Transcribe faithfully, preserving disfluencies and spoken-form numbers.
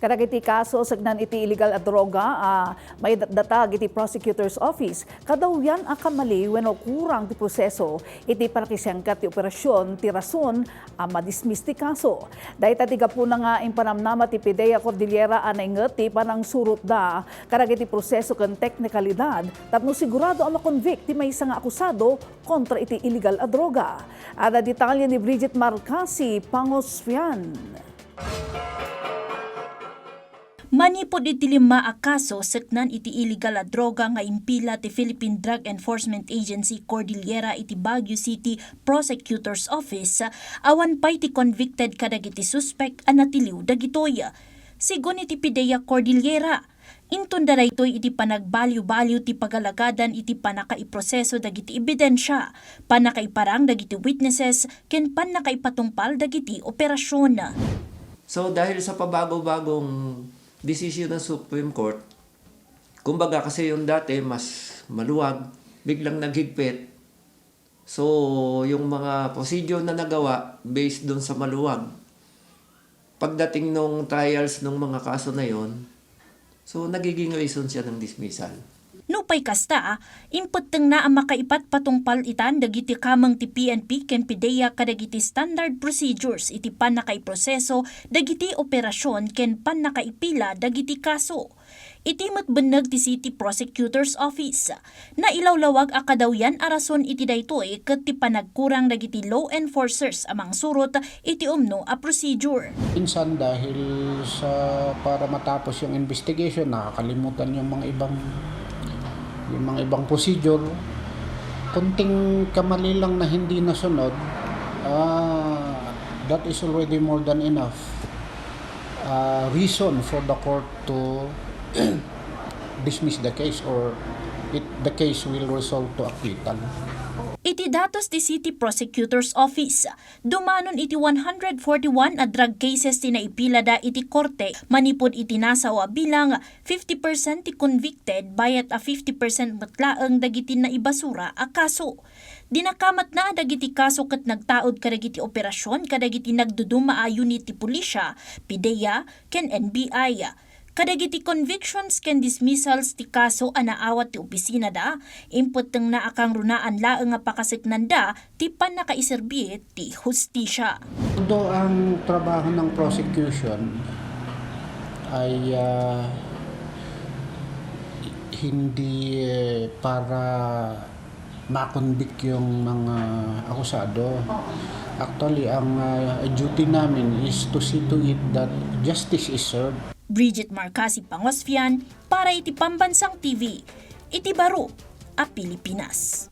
Kadagiti kaso saknaan iti illegal a droga a maidatdatag iti prosecutor's office, kadawyan a kamali wenno kurang ti proseso iti panakisengkat ti operasyon ti rason a madismiss ti kaso. Dayta ti gapuna nga impanamnama ti PDEA Cordillera a nainget ti panangsurotda kadagiti proseso ken teknikalidad tapno sigurado a makonvict ti maysa nga akusado kontra iti illegal a droga. Adda detalye ni Bridget Marcasi Pangosfian. Manipud iti lima a kaso, saknaan iti illegal a droga nga impila ti Philippine Drug Enforcement Agency Cordillera iti Baguio City Prosecutor's Office, awan pay ti convicted kadagiti suspek a natiliw dagitoy. Sigun iti PDEA Cordillera, inton da daytoy iti panagbaliw-baliw ti pagalagadan iti pannakaiproseso dagiti ebidensia, pannakaiparang dagiti witnesses, ken pannakaipatungpal dagiti operasion. So, dahil sa pabago-bagong desisyon ng Supreme Court, kumbaga kasi yung dati mas maluwag, biglang naghigpit. So, yung mga procedure na nagawa based dun sa maluwag, pagdating nung trials ng mga kaso na yon, so nagiging reason siya ng dismissal. Nupay kasta, impettengna a makaipat patungpal itan dagiti kameng ti P N P ken PDEA kadagiti standard procedures iti pannakaiproseso dagiti operasion ken pannakaipila dagiti kaso. Iti met benneg ti City Prosecutor's Office, nailawlawag a kadawyan a rason iti daytoy ket ti panagkurang dagiti law enforcers a mangsurot iti umno a procedure. Minsan dahil sa para matapos yung investigation, nakakalimutan yung mga ibang, yung mga ibang procedure. Konting kamali lang na hindi nasunod, ah, that is already more than enough, ah, reason for the court to dismiss the case or it, the case will result to acquittal. Iti datos ti City Prosecutor's Office, dumanon iti one hundred forty-one a drug cases ti naipilada iti korte manipud iti nasao a bilang, fifty percent ti convicted, bayat a fifty percent met laeng dagiti naibasura a kaso. Dinakamatna dagiti kaso ket nagtaud kadagiti operasion kadagiti nagduduma a unit ti pulisya, PDEA, ken N B I. Kadagiti convictions ken dismissals ti kaso a naawat ti opisinada, impettengna a kangrunaan laeng a pakaseknanda ti pannakaiserbi ti hustisya. Although ang trabaho ng prosecution ay, ah, hindi, eh, para makonvict yung mga akusado. Actually, ang, ah, duty namin is to see to it that justice is served. Bridget Marcasi Pangosfian para iti Pambansang T V, iti baro a Pilipinas.